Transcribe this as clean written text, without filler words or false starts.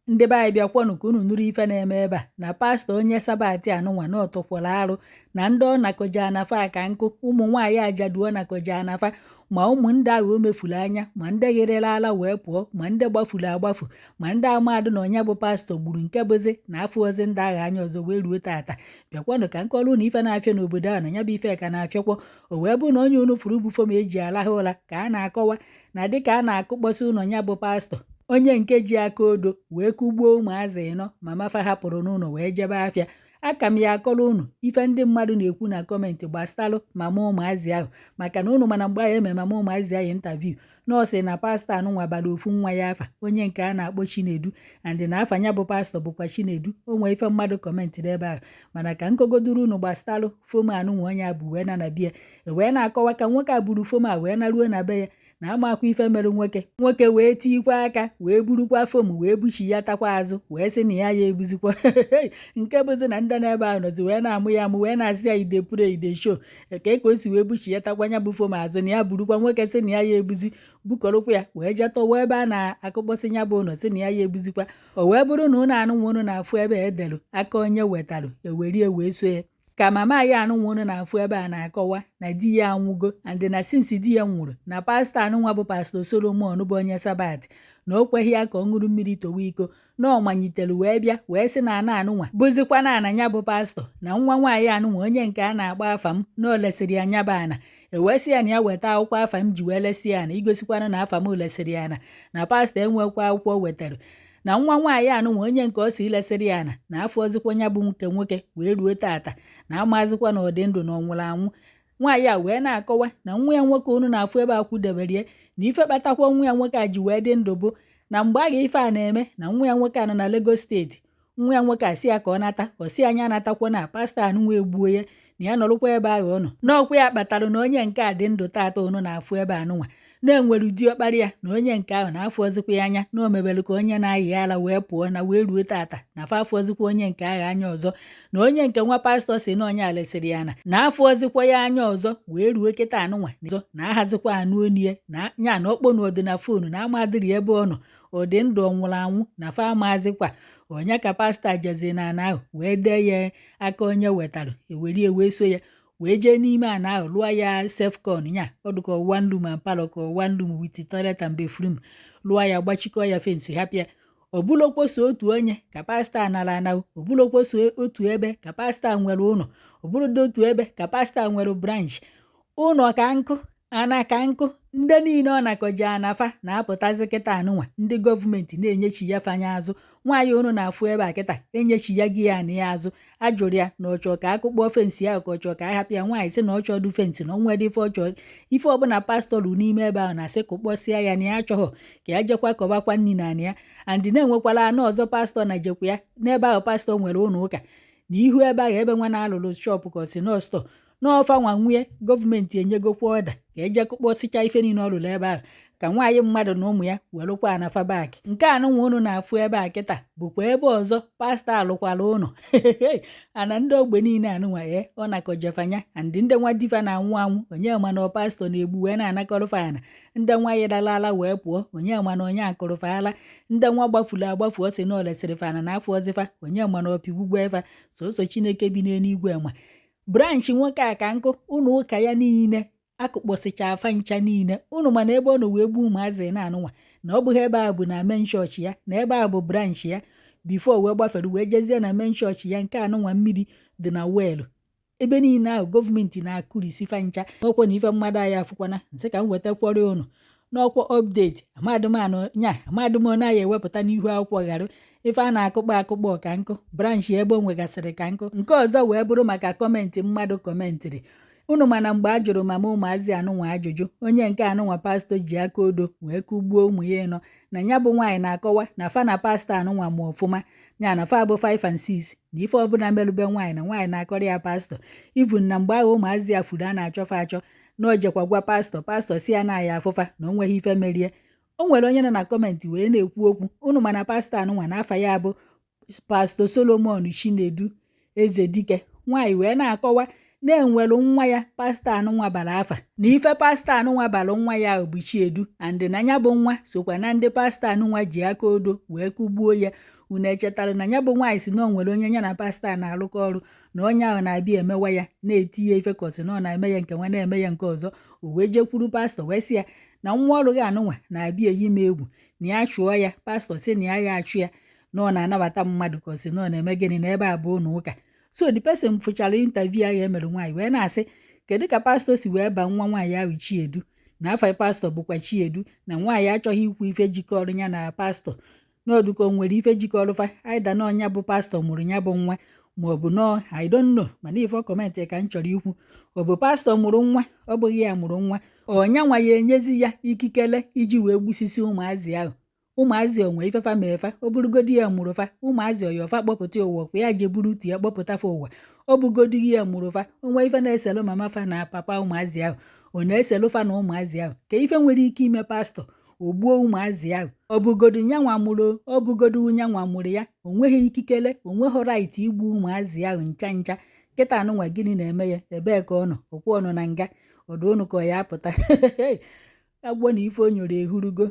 Ndị be anyị, bịakwanụ ka unu nụrụ ife na-eme ebe a na pastọ onye Sabbath anụnwa na ọtọkwara arụ na ndị ọ nakọja anafa ka nkụ. Ụmụ nwaanyị ajadu ọ nakọja anafa, ma ụmụ ndị ahụ o mefuru anya, ma ndị gherela ala wee pụọ, ma ndị gbafuru agbafu, ma ndị amadụ na onye bụ pastọ gburu, nke bụzi na afọ ozi ndị agha anya ọzọ wee ruo tata. Bịakwanụ ka nkọrọ unu ife na-afịa n'obodo ahụ na ya bụ ife ka na-afịakwọ. O wee bụ na onye unu furu bụ foam eji alahụ ụra ka a na-akọwa na dịka a na-akụkpọsị ụlọ ya bụ pastọ, onye nke ji aka odo wee kụgbuo ụmụazị ịnọ mama fa hapụrụ n'ụlọ wee jebe afịa. Aka m ya akọrọ unu ife ndị mmadụ na-ekwu na comment gbasalụ mama ụmụazị ahụ, maka na unu mana mgbe ahụ eme mama ụmụazị ahụ interview, nọọsụ na pastọ anụnwa bara ofu nwa ya afa, onye nke a na-akpọ Chinedu, and na afa ya bụ pastọ bụkwa Chinedu. O nwee ife mmadụ commentịrị ebe ahụ, mana ka nkogoduru unu gbasalụ foam anụnwa onye a bụ wee na na bia wee na-akọwa ka nwoke a buru foam a wee naruo na be ya na amakwa ife mere nwoke. Nwoke wee tikwa aka wee burukwa foam wee buchi ya takwa azụ wee sị na ya ya ebuzikwa, nke bụzi na ndị n'ebe ahụ nọzi wee na-amụ ya amụ, wee na-asị ya, "I dey play, i dey show ka o si wee buchi ya takwa ya bụ foam azụ na ya burukwa." Nwoke sị na ya ya ebuzi, bukọrọkwa ya wee jee tọwa ebe a na-akụkpọsị ya bụ ụlọ, sị na ya ya ebuzikwa. O wee bụrụ na ụlọ anụnwa ụnụ na-afụ ebe edelu aka onye wetarụ ewerie wee so ya ka mama ya anụnwa ụnụ na-afụ ebe a na-akọwa na di ya anwụgo, and na since di ya nwụrụ na pastọ anụnwa bụ Pastọ Solomon bụ onye Sabbath na o kweghị ya ka ọ ṅụrụ mmiri towe iko, na ọ manyitere wee bịa wee sị na ana anụnwa bụzikwa na ana ya bụ pastọ, na nwa nwaanyị anụnwa, onye nke a na-akpọ afa m, na o lesịrị ya nya bụ ana. E wee sị ya na ya weta akwụkwọ afa m ji wee lesị ya ana, igosikwana na afa m lesịrị ya ana, na pastọ enwekwa akwụkwọ wetara na nwa nwaanyị anụnwa, onye nke ọ si ilesịrị ya ana, na afọ ọzịkwa ya bụ nke nwoke wee ruo tata, na amazịkwa na ọ dị ndụ na ọ nwụrụ anwụ. Nwaanyị a wee na-akọwa na nwa ya nwoke unu na-afụ ebe a kwudebere ya, na ife kpatakwa nwa ya nwoke a ji wee dị ndụ bụ na mgbe a ga ife a na-eme na nwa ya nwoke a nọ na Lagos State. Nwa ya nwoke a sị ya ka ọ nata, ọ sị anya anatakwa, na pastọ anụnwa egbuo ya, na ya nọrụkwa ebe ahụ ọ nọ. N'ọkwa ya kpatara na onye nke a dị ndụ tata unu na-afụ ebe anụnwa na-enwere diọkpara ya, na onye nke ahụ na-afụ ọzịkwa ya anya, na o mebere ka onye na-ayị ara wee pụọ na wee ruo tata na fa afụ ọzịkwa onye nke ahụ anya ọzọ, na onye nke nwa pastọ si na onye alesịrị ya na afụ ọzịkwa ya anya ọzọ wee ruo kịta anụnwa na ahazikwa anụ onie na nya na ọkpọnu ọdị na phone na amadịrị ebe ọ nọ, ọ dị ndụ, ọ nwụrụ anwụ, na fa amazịkwa onye ka pastọ jezi na ana ahụ wee dee ya aka onye wetara ewerie wee so ya wee jee n'ime ana ahụ lụọ ya self-con ya ọdụka one room and parlour ka one room with toilet and bathroom, lụọ ya, gbachikọ ya fence, hapịa. Ọbụlokwoso otu onye ka pastọ anara ana, ọbụlokwoso otu ebe ka pastọ nwere ụlọ, ọbụrụdo otu ebe ka pastọ nwere branch ụlọ ka nkụ ana ka nkụ. Ndị niile ọ nakọji anafa na-apụtazi kịta anụnwa, ndị gọọmenti na-enyechi ya fanya azụ. Nwaanyị unu na-afụ ebe a kịta enyechi ya gị ya na ya azụ. Ajụrụ ya na ọ chọọ ka akụkpọ fence ahụ ka ọ chọọ ka a hapụ ya. Nwaanyị sị na ọ chọọ du fence, na ọ nwere ife ọ chọọ, ife ọbụla pastọ rụ n'ime ebe ahụ na-asị kụkpọsịa ya, na ya achọghọ ka ya jekwa kọbakwa nri na anị ya. And na-enwekwara anụ ọzọ pastọ na jekwa ya n'ebe ahụ pastọ nwere ụlọ ụka na ihu ebe ahụ ebe nwa na-alụrụ shop ka ọ si nọstọ n'ọfa nwa nwunye. Gọọmenti enyegokwa ọda ka eje kụkpọsịcha ife niile ọ lụrụ ebe ahụ, ka nwaanyị mmadụ na ụmụ ya werụkwa anafa back. Nke anụnwa unu na-afụ ebe a kịta bụkwa ebe ọzọ pastọ alụkwara ụnụ ana ndị ogbe niile anụnwa e ọ nakọjefanya and ndị nwa difa na-anwụ anwụ, onye ma na ọ pastọ na-egbu wee na-anakọrọfa ana. Ndị nwa yidala ala wee pụọ, onye ma na onye akụrụfa ala. Ndị nwa gbafuru agbafu, ọ sị na o lesịrị fa ana na afọ ọzịfa, onye ma na ọpigbugbo efa. Soso Chineke bi n'eluigwe ma. Branch nwoke a ka nkụ, ụlọ ụka ya niile akụkpọsịcha afa ncha niile. Unu mana ebe ọ nọ wee gbuo ụmụazị na-anụnwa na ọ bụghị ebe a bụ na main chọọchị ya, na ebe a bụ branch ya before wee gbafere wee jezie na main chọọchị ya nke anụnwa mmiri dị na well. Ebe niile ahụ gọọmenti na-akụrisi fa ncha nwekwa na ife mmadụ anyị afụkwana nsị ka m wetakwọrọ unu n'ọkwa update amadụmanụ nya amadụm na ya ewepụta n'ihu akwụkwọ ghara ife a na-akụkpọ akụkpọ ka nkụ, branch ebe o nwegasịrị ka nkụ. Nke ọzọ wee bụrụ maka comment mmadụ commentịrị unu, mana mgbe a jụrụ mama ụmụazị anụnwa ajụjụ, onye nke anụnwa pastọ ji aka odo wee kụgbuo ụmụ ya ịnọ, na ya bụ nwaanyị na-akọwa na fa na pastọ anụnwa ma ọfụma ya na fa bụ 5 and 6, na ife ọbụla merube nwaanyị na nwaanyị na-akọrọ ya pastọ, even na mgbe ahụ ụmụazị ya furu a na-achọfa achọ, na o jekwa gwa pastọ, pastọ si ya na ya afụfa na o nweghị ife merie. O nwere onye nọ na comment wee na-ekwu okwu unu, mana pastọ anụnwa na afa ya bụ Pastọ Solomon Chinedu Ezedike. Nwaanyị wee na-akọwa Na-enwelu nwa ya pastọ anụnwa bara afa, na ife pastọ anụnwa bara nwa ya ahụ bụ Chiedu, and na ya bụ nwa sokwa na ndị pastọ anụnwa ji aka odo wee kụgbuo ya. Unu echetara na ya bụ nwaanyị si na o nwere onye ya na pastọ a na-arụkọ ọrụ, na onye ahụ na-abịa emewa ya, na-eti ya ife, ka ọ sị na ọ na-eme ya nke nwa, na-eme ya nke ọzọ. O wee jekwuru pastọ wee sị ya na nwa ọrụ gị anụnwa na-abịa eyi m egwu, na ya chụọ ya. Pastọ sị na ya ya achụ ya, na ọ na-anabata mmadụ, ka ọ sị na ọ na-eme gịnị na ebe a bụ ụlọ ụka. So the person fụchara interview ahụ emere nwaanyị wee na-asị, kedu ka pastọ si wee baa nwa nwaanyị ahụ Chiedu, na afa pastọ bụkwa Chiedu, na nwaanyị achọghị ikwu ife jikọrọ ya na pastọ n'ọdụka o nwere ife jikọrọ fa aida na ọnya bụ pastọ mụrụ ya bụ nwa, maọbụ nọọ, I don't know. Mana ife comment ka m chọrọ ikwu, ọ bụ pastọ mụrụ nwa, ọ bụghị ya mụrụ nwa, ọnya nwa ya enyezi ya ikikere iji wee gbusisi ụmụazị ahụ? Ụmụazị onwe ifefa ma efa, ọ bụrụgodi ya mụrụ fa, ụmụazị ọyọfa kpọpụta ụwa kwa ya je buru utu ya kpọpụta fa ụwa. Ọ bụgodi ya mụrụ fa, onwe ife na-eselu mama fa na papa ụmụazị ahụ, ọ na-eselu fa na ụmụazị ahụ? Ka ife nwere ike ime pastọ o gbuo ụmụazị ahụ, ọ bụgodu nyanwa mụrụ, ọ bụgodu nyanwa mụrụ ya, o nweghị ikikere, o nweghị right igbu ụmụazị ahụ ncha ncha. Kịta anụnwa, gịnị na-eme ya? Ebee ka ọ nọ? Ọkwa ọ nọ na nga ọdụ ụnụ ka ọ ya apụta agwọ na ife o nyoro ehurugo.